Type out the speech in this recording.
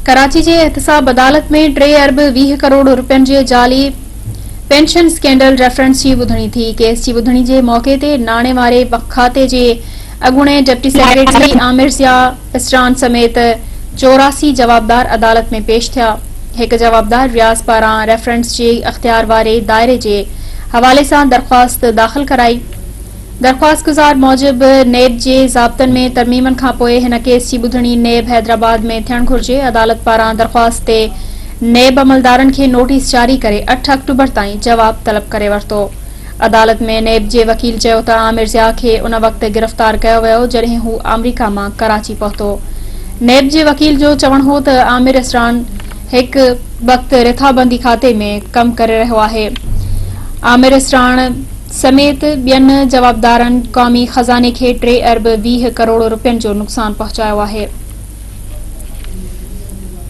ڪراچي جي احتساب عدالت ۾ ٽي ارب 20 ڪروڙ رپين جي جعلي پينشن اسڪينڊل ريفرنس جي ٻڌڻي ٿي. ڪيس جي ٻڌڻي جي موقعي تي ناڻي واري کاتي جي اڳوڻي ڊپٽي سيڪريٽري عامر ضياء اسران سميت 84 جوابدار عدالت ۾ پيش ٿيا. هڪ جوابدار رياض پاران ريفرنس جي اختيار واري دائري جي حوالي سان درخواست داخل ڪرائي. درخواستگذار موجب نيب جي ضابطن ۾ ترميمن کانپوء هن ڪيس جي ٻڌڻي نيب حيدرآباد ۾ ٿيڻ گهرجي، عدالت پاران درخواست تي نيب عملدارن کي نوٽيس جاري ڪري اٺ آڪٽوبر تائين جواب طلب ڪري ورتو. عدالت ۾ نيب جي وڪيل چيو ته عامر ضياء کي ان وقت گرفتار ڪيو ويو جڏهن هو آمريڪا مان ڪراچي پهتو. نيب جي وڪيل جو چوڻ هو ته عامر اسران هڪ وقت رٿابندي کاتي ۾ ڪم ڪري رهيو آهي. عامر اسراڻ سميت ٻين جوابدارن قومي خزاني کي ٽي ارب 20 ڪروڙ رپين جو نقصان پهچايو آهي.